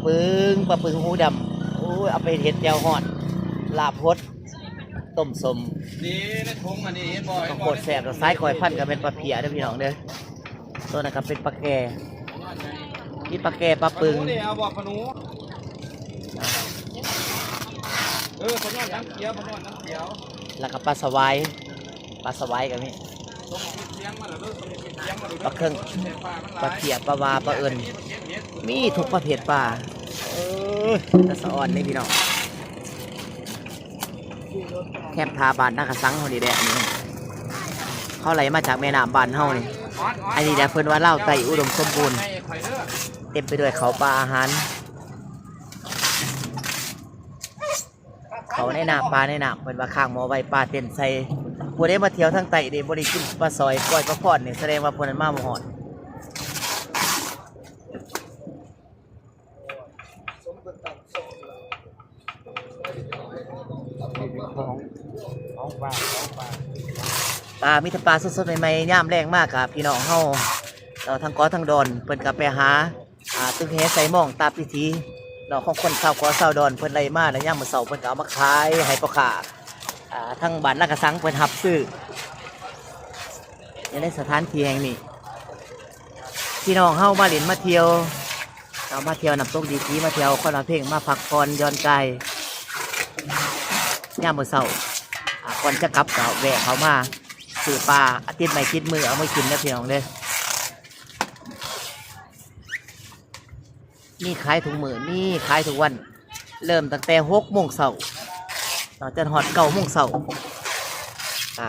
ປຶງ ປາປຶງຫູດຳ ໂອ້ຍ ເອົາໄປເຮັດແຈ່ວຮອດ ລາບຫົດ ຕົ້ມສົ້ມ ນີ້ໃນຖົງອັນນີ້ເຫັນບໍ່? ເຫັນບໍ່? ໂຄດແຊບ. ແລ້ວສາຍກ້ອຍພັນກໍແມ່ນປາເພຍເດີ້ພີ່ນ້ອງເດີ້. ໂຕນັ້ນກໍເປັນປາແກ່ ມີປາແກ່ ປາປຶງ ປາໜູນີ້ເອົາບໍ່? ປາໜູ ເອີ ປາຍອນນ້ຳຂຽວ ປາຍອນນ້ຳຂຽວ ແລ້ວກໍປາສະຫວາຍ ປາສະຫວາຍກໍມີ ປາເຄິງ ປາເຂ້ຍ ປາຫວ່າ ປາເອີ່ນ ມີທຸກປະເພດປາ. ເອີ ຕາສະອອນເດ້ພີ່ນ້ອງ ແຄມທ່າບ້ານນາກະສັງເຮົານີ້ແຫຼະ ນີ້ ເຂົາໄຫຼມາຈາກແມ່ນ້ຳບ້ານເຮົານີ້. ອັນນີ້ແຫຼະເພິ່ນວ່າລາວໃຕ້ອຸດົມສົມບູນ ເຕັມໄປດ້ວຍເຂົ້າປາອາຫານ ເຂົ້າໃນນ້ຳ ປາໃນນ້ຳ ເພິ່ນວ່າຄ້າງໝໍ້ໄວ້ ປາເຕັ້ນໃສ່. ຜູ້ໃດມາທ່ຽວທາງໃຕ້ນີ້ ບໍ່ໄດ້ກິນປາສອຍ ກ້ອຍປາພອນນີ້ ສະແດງວ່າຜູ້ນັ້ນມາບໍ່ຮອດ. ປາ ມີແຕ່ປາສົດໆ ໃໝ່ໆ ຍາມແລງມາກະພີ່ນ້ອງເຮົາ ເອີ ທັງເກາະທັງດອນ ເພິ່ນກະໄປຫາ ອ່າ ຕຶກແຫໃສ່ມອງຕາມວິຖີເນາະ ຂອງຄົນຊາວເກາະຊາວດອນ ເພິ່ນໄລ່ມາ ແລ້ວຍາມມື້ເຊົ້າເພິ່ນກໍເອົາມາຂາຍໃຫ້ພໍ່ຄ້າ ອ່າ ທາງບ້ານນາກະສັງເພິ່ນຮັບຊື້ ຢູ່ໃນສະຖານທີ່ແຫ່ງນີ້. ພີ່ນ້ອງເຮົາມາຫຼິ້ນມາທ່ຽວ ເຮົາມາທ່ຽວນ້ຳຕົກດີຜີ ມາທ່ຽວຄອນພະເພັງ ມາພັກຜ່ອນຢ່ອນກາຍຍາມມື້ເຊົ້າ ອ່າ ກ່ອນຈະກັບກໍແວະເຂົ້າມາຊື້ປາ ຕິດໄມ້ຕິດມືເອົາມາກິນເດີ້ພີ່ນ້ອງເດີ້. ມີຂາຍທຸກມື້ ມີຂາຍທຸກວັນ ເລີ່ມຕັ້ງແຕ່ຫົກໂມງເຊົ້າ ເນາະ ຈົນຮອດເກົ້າໂມງເຊົ້າ. ອ່າ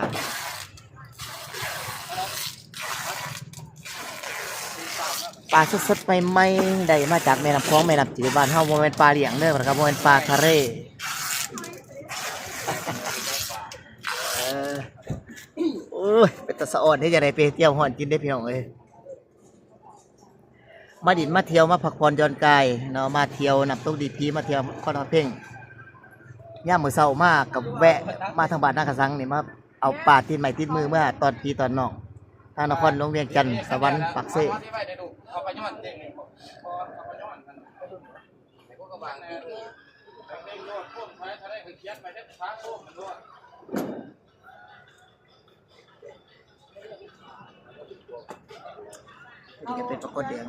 ປາສົດໆ ໃໝ່ໆ ໄດ້ມາຈາກແມ່ນ້ຳຂອງ ແມ່ນ້ຳຈືດບ້ານເຮົາ ບໍ່ແມ່ນປາລ້ຽງເດີ້ ແລ້ວກໍບໍ່ແມ່ນປາທະເລ. ເອີ ໂອ້ຍ ເປັນຕາສະອອນເດ້ ຢາກໄດ້ໄປແຈ່ວຮ້ອນກິນເດ້ພີ່ນ້ອງເອີຍ. ມາຫຼິ້ນມາທ່ຽວ ມາພັກຜ່ອນຢ່ອນກາຍເນາະ ມາທ່ຽວນ້ຳຕົກດີຜີ ມາທ່ຽວຄອນພະເພັງ ຍາມມື້ເຊົ້າມາກໍແວະມາທາງບ້ານນາກະສັງນີ້ ມາເອົາປາຕິດໄມ້ຕິດມືເມືອຕ້ອນພີ່ຕ້ອນນ້ອງ ທາງນະຄອນຫຼວງວຽງຈັນ ສະຫວັນ ປາກເຊ. ນີ້ກໍເປັນປາກົດແດງ.